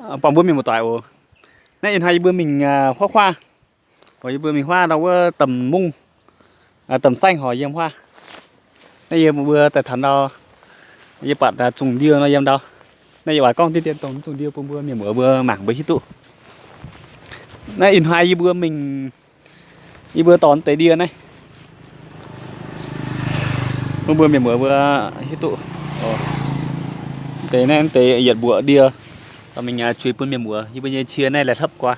Buangh mbuo mienh muoz-doic oc. Naaiv ih hnoi yie mbuo mingh huaav huaav. Yie mbuo mingh huaav ndau wuov domh mungv, domh saengv horc yiem huaav. Naaiv yie mbuo daaih taux ndau, yie buatc zungh ndie nor yiem ndau. Naaiv yie oix gorngv diqv dien dongh zungh ndie bun mbuo mienh muoz mbuo mangc mbuo hiuv duqv. Naaiv ih hnoi yie mbuo mingh, yie mbuo dorh deix ndie naaiv bun mbuo mienh muoz mbuo hiuv duqv. Deix naaiv deix yietc mbuoqc ndie. Mingh juix bun mienh muoz, yie mbuo nyei cie naaiv laih hlopv guaax.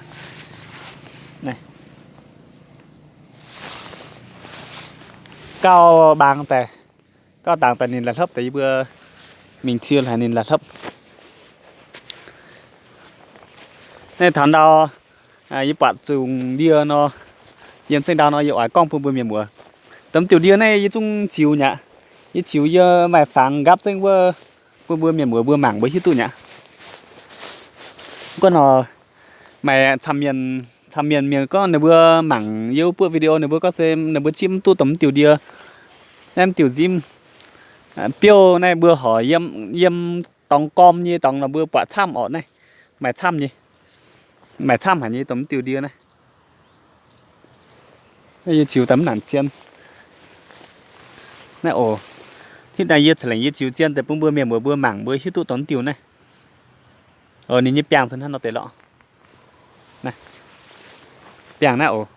Gauh mbaang daaih, gauh dangx daaih ninh laih hlopv deix, yie mbuo mingh cie haic ninh laih hlopv. Naaiv taux ndau, yie buatc zungh ndie nor, yiem zengv ndau nor yie oix gorngv bun mbuo mienh muoz. Domh diuh ndie naaiv yie zungv ziux nyaqv. Yie ziux yie maaih fangx nqaapv zengv wuov bun mbuo mienh muoz mbuo mangc mbuo hiuv duqv nyaqv. Gunv nor maaih camv mienh, camv mienh mienh gorngv ninh mbuo mangc yie wuov buoqv video ninh mbuo gorngv se ninh mbuo zipv mv duqv domh diuh ndie. Naaiv diuh nzimv biouv naaiv mbuo horc yiem, yiem dorngx gorm nyei dorngx nor mbuo buatc camv orqc naaiv. Maaih camv nyei, maaih camv haic nyei domh diuh ndie naaiv. Naaiv yie ziux daaih mv nangc zien. Naaiv oc, hitv naaiv yie ca'lengc yie ziux zien deix bun mbuo mienh muoz mbuo mangc mbuo hiuv duqv domh diuh naaiv. Ninh nyei biangh se hnangv nor deix lorqc. Biangh naaiv oc.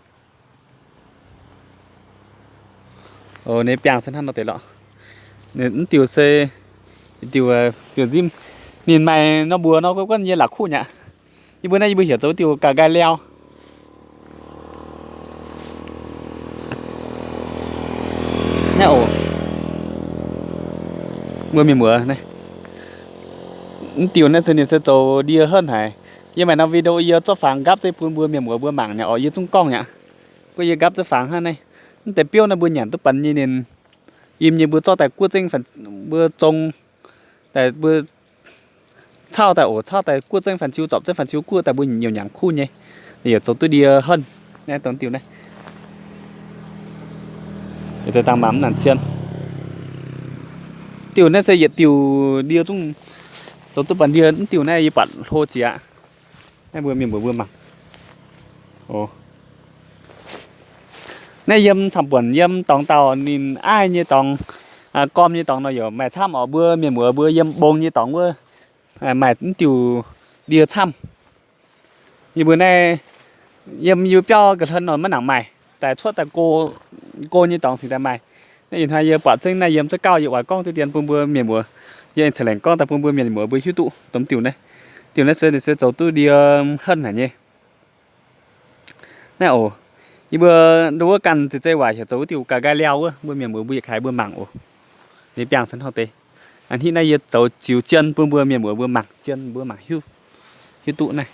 Ninh biangh se hnangv nor deix lorqc. Mv diuh se diuh, diuh nzimv. Ninh maaih nor mbuox nor guonv yie la'kuqv nyaqv. Yie mbuo naaiv yie mbuo heuc zoux diuh ga'nqaai liaauh. Naaiv oc, mbuo mienh muoz, mv diuh naaiv se ninh se zoux ndie henv haic. Yie maaih norm video yie zorqv fangx nqaapv zengv bun mbuo mienh muoz mbuo mangc nyei orqc, yie zungv gorngv nyaqv. Gorngv yie nqaapv zengv fangx hnangv naaiv, mv deix biouv naaiv mbuo nyanc duqv banh nyei ninh, yiem nyei mbuo zorqv daaih guoqv zengv, mbuo zong daaih mbuo cauv daaih oc, cauv daaih guoqv zengv fanh ziu, zorpc zengv fanh ziu guoqv daaih mbuo nyei nyangc kuv nyei, yaac zoux duqv ndie henv. Naaiv dongh diuh naaiv, dangh mangc mv nangc zien. Diuh naaiv se yietc diuh ndie zungv zoux duqv banh ndie. Mv diuh naaiv yie buatc hlo ziex aqv. Naaiv mbuo mienh mbuo mbuo mangc. Naaiv yiem camv-buonc yiem dorngx dauh ninh aiv nyei dorngx, gorm nyei dorngx nor yaac maaih camv orqc. Mbuo mienh muoz mbuo yiem mbong nyei dorngx wuov maaih mv diuh ndie camv. Yie mbuo naaiv yiem yie biauv ga'hlen nor maiv nangc maaih, daaih cuotv daaih go, go nyei dorngx cingx daaih maaih. Naaiv ih hnoi yie buatc zengv naaiv yiem zouv gauh yie oix gorngv diqv dien bun mbuo mienh muoz, yie aengx ca'lengc gorngv daaih bun mbuo mienh muoz mbuo hiuv duqv domh diuh naaiv. Diuh naaiv se ninh se zoux duqv ndie henv haic nyei. Naaiv oc, yie mbuo ndo wuov ganh ziex zei waac heuc zoux wuov diuh ga'nqaai liaauh wuov, mbuo mienh muoz mbuo yietc kaaix mbuo mangc oc. Ninh biangh se hnangv deix. A'hneiv naaiv yie zoux ziux zien bun mbuo mienh muoz mbuo mangc zien, mbuo mangc hiuv, hiuv duqv naaiv.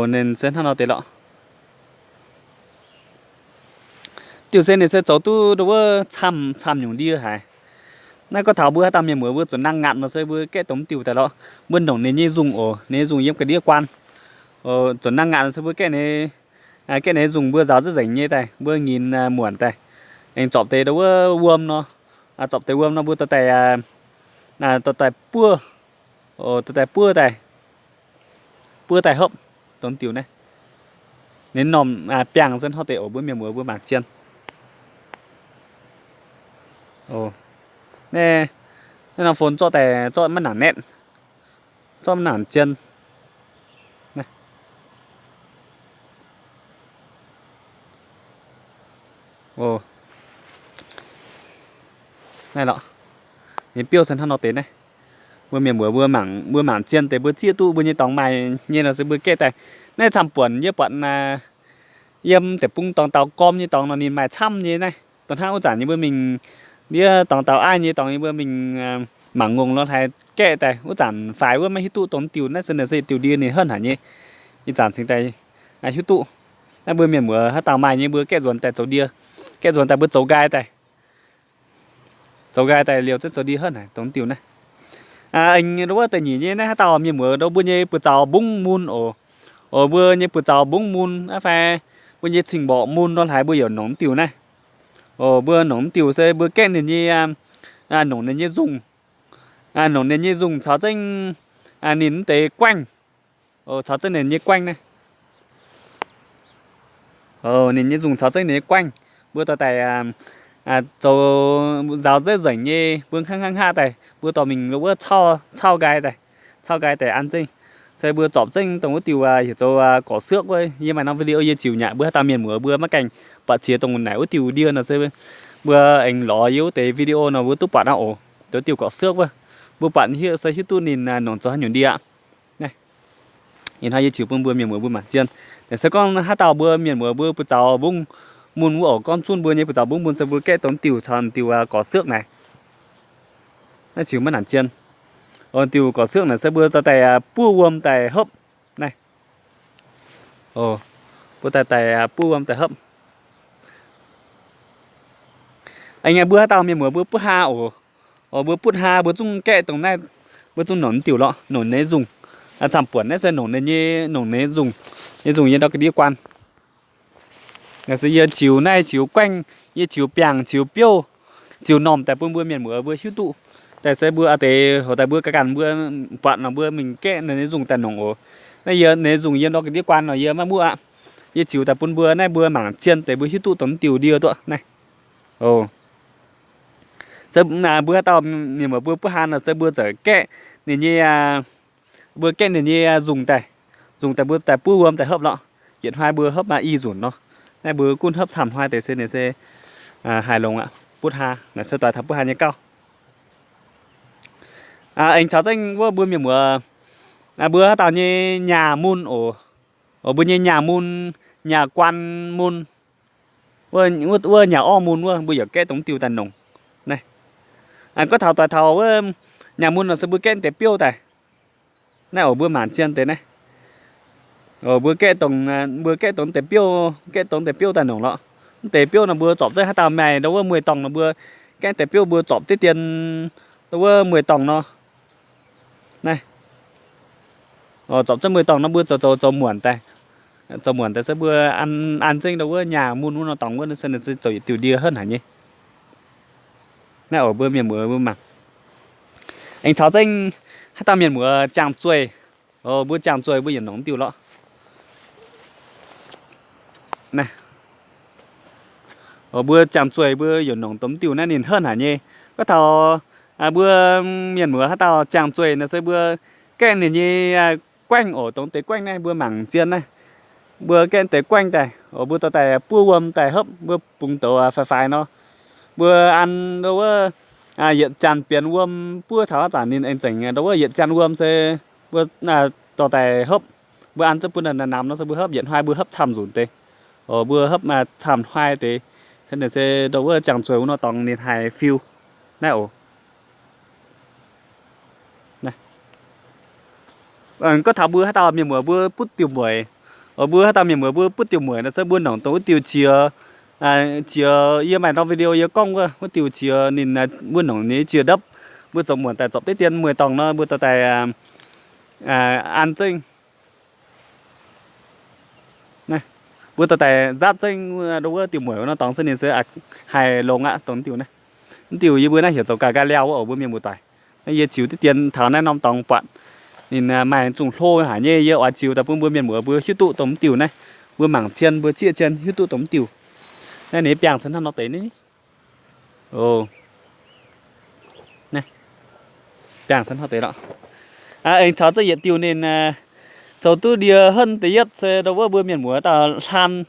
Ninh se hnangv nor deix lorqc. Diuh se ninh se zoux duqv ndo wuov camv, camv nyungc ndie haic. Naaiv gorngv taux mbuo haaix dauh mienh muoz mbuo zuqc nangh ngaatc nor se mbuo gaeqv dongh diuh daaih lorqc. Mbuo nongc ninh nyei nzungh oc, ninh nyei nzungh yiem ga'ndiev guaan. Zuqc nangh ngaatc nor se mbuo gaeqv ninh, gaeqv ninh nyei nzungh mbuo nzaaux za'zengc nyei daaih, mbuo nginx muonc daaih, aengx zorpc deix ndo wuov wuom nor, zorpc deix wuom nor mbuo dorh daaih, dorh daaih buov, dorh daaih buov daaih, buov daaih hopv dongh diuh naaiv. Ninh norm biangh se hnangv deix oc, mbuo mienh muoz mbuo mangc zien. Naaiv, naaiv norm phone zorqv daaih zorqv maiv nangc netv, zorqv maiv nangc zien. Naaiv lorqc, ninh biouv se hnangv nor deix naaiv. Mbuo mienh muoz mbuo mangc, mbuo mangc zien deix mbuo zieqv duqv mbuo nyei dorngx maaih nyei nor se mbuo gaeqv daaih. Naaiv camv-buonc yie buatc yiem deic-bung dorngx dauh gorm nyei dorngx nor ninh maaih camv nyei naaiv. Dongh hnangv wuov zanc yie mbuo mingh ndiev dorngx dauh aiv nyei dorngx yie mbuo mingh mangc ngongh nor haiz gaeqv daaih. Wuov zanc faix wuov maiv hiuv duqv dongh diuh naaiv se ninh se diuh ndie ninh henv haic nyei. Ih zanc cingx daaih hiuv duqv. Naaiv mbuo mienh muoz haaix dauh maaih nyei mbuo gaeqv nzuonx daaih zoux ndie, gaeqv nzuonx daaih mbuo zoux nqaai daaih, zoux nqaai daaih liouh zengv zoux ndie henv haic dongh diuh naaiv. Aengx ndo wuov da'nyeic nyei naaiv haaix dauh mienh muoz ndo mbuo nyei buoz-zaux mbungv mun oc. Oc, mbuo nyei buoz-zaux mbungv mun aqv fai mbuo nyei cing-mborqc mun nor haaix mbuo yaac nongc mv diuh naaiv. Oc, mbuo nongc mv diuh se mbuo gaeqv ninh nyei, nongc ninh nyei nzungh. Nongc ninh nyei nzungh caux zengv ninh mv deix guaengv. Caux zengv ninh nyei guaengv naaiv. Ninh nyei nzungh caux zengv ninh nyei guaengv. Mbuo dorh daaih zoux nzaaux nzeiv nzengc nyei, mbuo hnangv hnangv haav daaih mbuo dorh mingh wuov cauv nqaai daaih, cauv nqaai daaih an zengv. Se mbuo zorpc zengv dongh wuov diuh heuc zoux gorqv-siuqv wuov. Yie maaih norm video yie ziux nyei, mbuo haaix dauh mienh muoz mbuo maiv gaengh buatc qiex dongh naaic wuov diuh ndie nor se mbuo aengx lorz yie wuov deix video nor mbuo duqv buatc aqv oc. Dongh diuh gorqv-siuqv wuov, mbuo buatc heuc se hiuv duqv ninh nongc zoux haaix nyungc ndie aqv. Ih hnoi yie ziux bun mbuo mienh muoz mbuo mangc zien. Naaic se gorngv haaix dauh mbuo mienh muoz mbuo buoz-zaux mbungv mun wuov oc, gorngv zunv mbuo nyei buoz-zaux mbungv mun se mbuo gaeqv dongh diuh caux diuh gorqv-siuqv naaic. Naaiv ziux maiv nangc zien. Diuh gorqv-siuqv naaic se mbuo dorh daaih buov wuom daaih hopv naaiv. Mbuo daaih daaih buov wuom daaih hopv. Aengx mbuo haaix dauh mienh muoz mbuo butv haa oc. Mbuo butv haa mbuo zungv gaeqv dongh naaiv, mbuo zungv nongc diuh lorqc, nongc ninh nyei nzungh. Camv-buonc naaiv se nongc ninh nyei, nongc ninh nyei nzungh, nyei nzungh yiem ndau ga'ndiev guaan. Naaiv se yie ziux naaiv ziux guaengv, yie ziux biangh, ziux biouv, ziux normh daaih bun mbuo mienh muoz mbuo hiuv duqv. Daaih se mbuo a'deix hoc daaih mbuo ganh ganh mbuo buatc nor mbuo mingh gaeqv ninh nyei nzungh daaih nongc oc. Naaiv yie ninh nyei nzungh yiem ndau ga'ndiev guaan nor yie maiv muoqv aqv. Yie ziux daaih bun mbuo naaiv mbuo mangc zien deix mbuo hiuv duqv dongh diuh ndie duqv naaiv. Se mbuo haaix dauh mienh muoz mbuo butv haa nor se mbuo ziouc gaeqv ninh nyei, mbuo gaeqv ninh nyei nzungh daaih, nzungh daaih mbuo daaih buov wuom daaih hopv lorqc. Yietc hnoi mbuo hopv maaih i nzunc nor. Naaiv mbuo gunv hopv camv hnoi deix se ninh se haih longx aqv. Butv haa naaic se doix taux butv haa nyei gauh. Aengx caux zengv wuov mbuo mienh muoz, mbuo haaix dauh nyei nyaah mun oc, mbuo nyei nyaah mun, nyaah guaan mun, wuov nyaah orv mun wuov mbuo yaac gaeqv dongh diuh daaih nongc. Naaiv gorngv taux doix taux wuov nyaah mun nor se mbuo gaeqv deix biouv daaih. Naaiv oc mbuo mangc zien deix naaiv. Mbuo gaeqv dongh, mbuo gaeqv dongh deix biouv, gaeqv dongh deix biouv daaih nongc lorqc. Mv deix biouv nor mbuo zorpc zengv haaix dauh maaih ndau wuov mueiz-dorngh nor mbuo gaeqv deix biouv mbuo zorpc diqv dien ndau wuov mueiz-dorngh nor. Naaiv zorpc zengv mueiz-dorngh nor mbuo zoux zoux zoux muonc daaih, zoux muonc daaih se mbuo an, an zengv ndau wuov nyaah mun wuov nor dorngx wuov se ninh se zoux yietc diuh ndie henv haic nyei. Naaiv oc mbuo mienh muoz mbuo mangc. Aengx caux zengv haaix dauh mienh muoz jaangh zueih, mbuo jaangh zueih mbuo yietc nongc diuh lorqc. Mbuo jaangh zueih mbuo yietc nongc dongh diuh naaiv ninh henv haic nyei. Gorngv taux mbuo mienh muoz haaix dauh jaangh zueih nor se mbuo gaeqv ninh nyei guaengv oc, dongh deix guaengv naaiv mbuo mangc zien naaiv. Mbuo gaeqv deix guaengv daaih oc, mbuo dorh daaih buov wuom daaih hopv, mbuo bungx douz faix-faix nor. Mbuo an ndau wuov yietc janx bienx wuom buov taux haaix zanc ninh aengx zengc ndau wuov yietc janx wuom se mbuo dorh daaih hopv. Mbuo an zengv bun naaic namx nor se mbuo hopv yietc hnoi mbuo hopv camv nzunc deix. Mbuo hopv camv hnoi deix, se ninh se ndau wuov jaangh zueih wuov nor dorngx ninh haih fiu. Naaiv oc. Gorngv taux mbuo haaix dauh mienh muoz mbuo butv diuh mueic, mbuo haaix dauh mienh muoz mbuo butv diuh mueic nor se mbuo nongc dongh wuov diuh qiex, qiex yie maaih norm video yie gorngv wuov, wuov diuh qiex ninh, mbuo nongc ninh qiex ndopv, mbuo zoux muonc daaih zorpc diqv dien mueiz-dorngh nor mbuo dorh daaih an zengv. Mbuo dorh daaih nzatv zengv ndau wuov diuh mueic nor dorngx se ninh se haih longx aqv dongh diuh naaiv. Mv diuh yie mbuo naaiv heuc zoux ga'nqaai liaauh wuov oc mbuo mienh muoz-doic. Naaiv yie ziux diqv dien taux naaiv norm dorngx buatc ninh maaih zungh hlo haic nyei, yie oix ziux daaih bun mbuo mienh muoz mbuo hiuv duqv dongh mv diuh naaiv. Mbuo mangc zien mbuo zieqv zien hiuv duqv dongh mv diuh. Naaiv ninh biangh se hnangv nor deix ni. Biangh se hnangv nor deix lorqc. Aengx caux zengv yietc diuh ninh zoux duqv ndie henv deix yietv se ndau wuov mbuo mienh muoz dauh hlaan,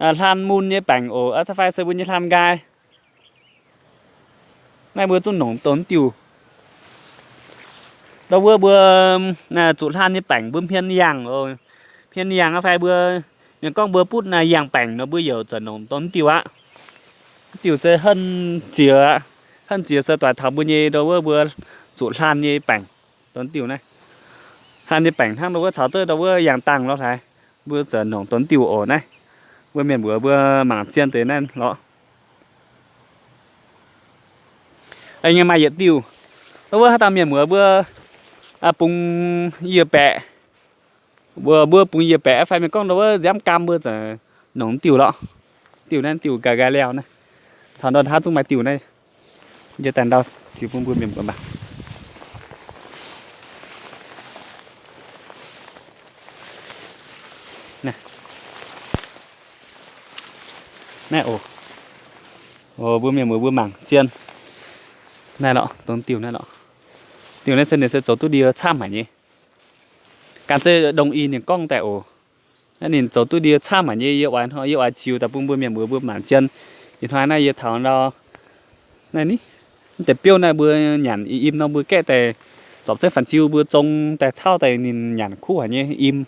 hlaan mun nyei baengc oc, aa, fai se mbuo nyei hlaan nqaai. Naaiv mbuo zungv nongc dongh diuh. Ndau wuov mbuo zuqc hlaan nyei baengc mbuo hmien yangh oc. Hmien yangh aa fai mbuo mienh gorngv mbuo butv yangh baengc nor mbuo yaac zanc nongc dongh diuh aqv. Diuh se henv ziex, henv ziex se doix taux mbuo nyei ndau wuov mbuo zuqc hlaan nyei baengc dongh diuh naaiv. Hlaan nyei baengc hnangv ndau wuov caux zengv ndau wuov yangh dangh lorh hlaaix, mbuo zanc nongc dongh diuh oc naaiv. Mbuo mienh mbuox mbuo mangc zien deix naaiv lorqc. Aengx maaih yietc diuh, ndau wuov haaix dauh mienh mbuox mbuo bungx yie baeqc, mbuo, mbuo bungx yie baeqc fai mienh gorngv ndau wuov nziaamv gaam mbuo zanc nongc diuh lorqc. Diuh naaiv diuh ga'nqaai liaauh naaiv. Taux ndau hnangv zungv maaih diuh naaiv. Yie daaih ndau ziux bun mbuo mienh mbuox mangc. Naaiv oc. Mbuo mienh muoz mbuo mangc zien. Naaiv lorqc, dongh diuh naaiv lorqc. Diuh naaiv se ninh se zoux duqv ndie camv haic nyei. Ganh zeiv dongh i ninh gorngv daaih oc. Naaiv ninh zoux duqv ndie camv haic nyei. Yie oix, yie oix ziux daaih bun mbuo mienh muoz mbuo mangc zien. Ih hnoi naaiv yie taux ndau naaiv ni, mv deix biouv naaiv mbuo nyanc i im nor mbuo gaeqv daaih zorpc zeiv fan-ziu mbuo zong daaih cauv daaih ninh nyanc kuv haic nyei im.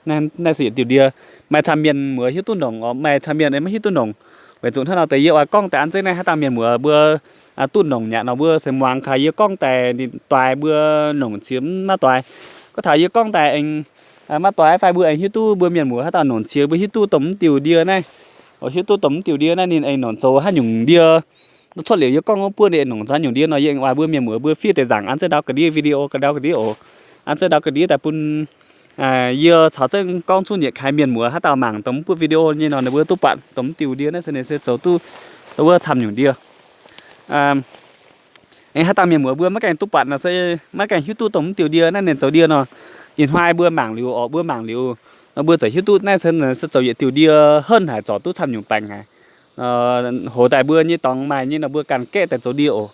Naaiv se yietc diuh ndie. Maaih camv mienh muoz hiuv duqv nongc oc, maaih camv mienh maiv hiuv duqv nongc. Weic zuqc hnangv nor deix yie oix gorngv daaih an zeiv naaiv haaix dauh mienh muoz mbuo duqv nongc nyanc nor mbuo se muangx kaaix yie gorngv daaih ninh doix mbuo nongc ciex mv maaih doix. Gorngv taux yie gorngv daaih aengx maaih doix fai mbuo aengx hiuv duqv mbuo mienh muoz haaix dauh nongc ciex mbuo hiuv duqv dongh mv diuh ndie naaiv, hiuv duqv dongh mv diuh ndie naaiv ninh aengx nongc zoux haaix nyungc ndie. Cuotv liuz yie gorngv wuov buonv ninh nongc zoux haaix nyungc ndie nor yie aengx oix mbuo mienh muoz mbuo fiev deix nzaangc an zeiv ndau ga'ndiev video ga'ndau ga'ndiev oc. An zeiv ndau ga'ndiev daaih bun yie caux zengv gorngv zunv yietc kaaix mienh muoz haaix dauh mangc dongh mv buonv video nyei nor ninh mbuo duqv buatc dongh mv diuh ndie naaiv se ninh se zoux duqv wuov camv nyungc ndie. Aengx haaix dauh mienh muoz mbuo maiv gaengh duqv buatc nor se maiv gaengh hiuv duqv dongh mv diuh ndie naaiv ninh zoux ndie nor, ih hnoi mbuo mangc liuz oc, mbuo mangc liuz nor mbuo ziouc hiuv duqv naaiv se zoux yietc diuh ndie henv haic, zorc duqv camv nyungc baengc haic. Hoz daaih mbuo nyei dorngx maaih nyei nor mbuo ganh gaeqv daaih zoux ndie oc.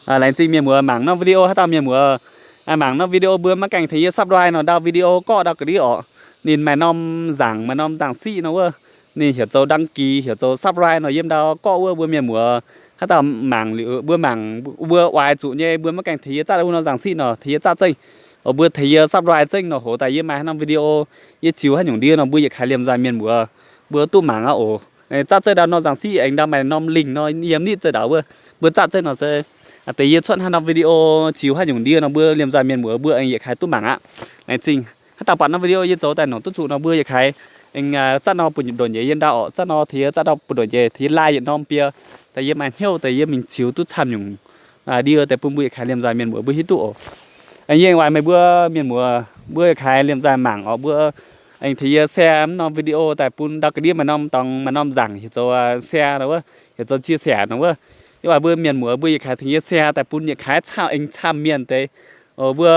Laengz zingh mienh muoz mangc norm video haaix dauh mienh muoz mangc norm video mbuo maiv gaengh tengx yie subscribe nor ndau video gorqv ndau ga'ndiev oc. Ninh maaih norm nzaangc maaih norm nzaangc siqv nor wuov, ninh heuc zoux đăng ký heuc zoux subscribe nor yiem ndau gorqv wuov mbuo mienh muoz haaix dauh mangc liuz mbuo mangc mbuo oix zuqc nyei mbuo maiv gaengh tengx yie zatv wuov norm nzaangc siqv nor tengx yie zatv zengv. Mbuo tengx yie subscribe zengv nor hoz daaih yie maaih haaix norm video yie ziux haaix nyungc ndie nor mbuo yietc kaaix liemh nzaaih mienh muoz mbuo duqv mangc aqv oc. Zatv zengv ndau norm nzaangc siqv aengx ndau maaih norm link nor yiem nitv zengv ndau wuov, mbuo zatv zengv nor se deix yie cuotv haaix norm video ziux haaix nyungc ndie nor mbuo liemh nzaaih mienh muoz mbuo aengx yietc kaaix duqv mangc aqv. Laengz zingh haaix dauh buatc norm video yie zoux daaih nongc duqv zuqc nor mbuo yietc kaaix aengx zatv nor buoz ndonc nyeic yiem ndau oc, zatv nor tengx yie zatv ndau buoz ndonc nyeic tengx yie like yietc norm biei, daaih yie maaih hnyouv daaih yie mingh ziux duqv camv nyungc ndie daaih bun mbuo yietc kaaix liemh nzaaih mienh muoz mbuo hiuv duqv oc. Yie aengx oix meih mbuo mienh muoz mbuo yietc kaaix liemh nzaaih mangc oc, mbuo aengx tengx yie share mv norm video daaih bun ndau ga'ndiev maaih norm dorngx maaih norm nzaangc heuc zoux share nor wuov, heuc zoux chia sẻ nor wuov. Yie oix mbuo mienh muoz mbuo yietc kaaix tengx yie share daaih bun yietc kaaix camv, aengx camv mienh deix. Mbuo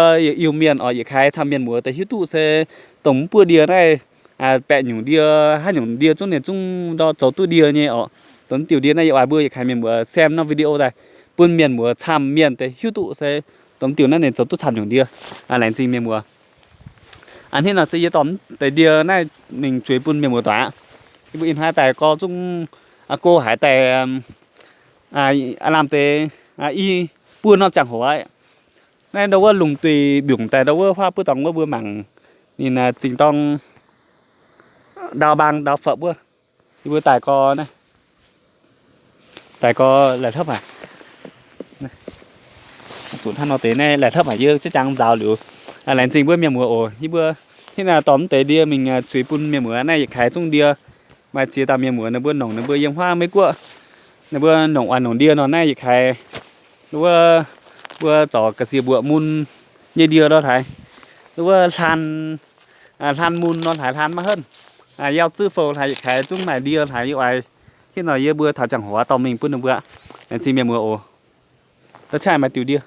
Iu-Mienh oc, yietc kaaix camv mienh muoz deix hiuv duqv se dongh mv buonv ndie naaiv baeqc nyungc ndie, haaix nyungc ndie zungv ninh zungv ndau zoux duqv ndie nyei oc. Dongh diuh ndie naaiv yie oix mbuo yietc kaaix mienh muoz share norm video daaih bun mienh muoz camv mienh deix hiuv duqv se dongh diuh naaiv ninh zoux duqv camv nyungc ndie. Laengz zingh mienh muoz. A'hneiv nor se yie dorh deix ndie naaiv mingh zueiz bun mienh muoz doic aqv. Yie mbuo ih hnoi daaih gorx zungv go haic daaih lamh deix i buo norm ziangh hoc aqv. Naaiv ndau wuov lungh duih mbiungc daaih ndau wuov huaav buov dorngx wuov mbuo mangc ninh zingh dorng ndau mbaang ndau fopv wuov. Yie mbuo daaih gorx naaiv, daaih gorx laih hlopv haic. Zuqc hnangv nor deix naaiv laih hlopv haic, yie ziex jangx nzaaux liuz. Laengz zingh mbuo mienh muoz oc. Yie mbuo hnangv naaiv dorh mv deix ndie mingh zueiz bun mienh muoz naaiv yietc kaaix zungv ndie. Maaih ziex dauh mienh muoz ninh mbuo nongc ninh mbuo yiem huaav Meiv Guoqv, ninh mbuo nongc oix nongc ndie nor naaiv yietc kaaix wuov, mbuo zorc ga'sie mbuoqc mun nyei ndie lorh haaix, wuov hlan, hlan mun nor haaix hlan maiv henv, yauv zuov fou haaix yietc kaaix zungv maaih ndie haaix. Yie oix hnangv nor yie mbuo taux ziangh hoc dorh mingh bun ninh mbuo. Laengz zingh mienh muoz oc. Da'ciangv maaih diuh ndie.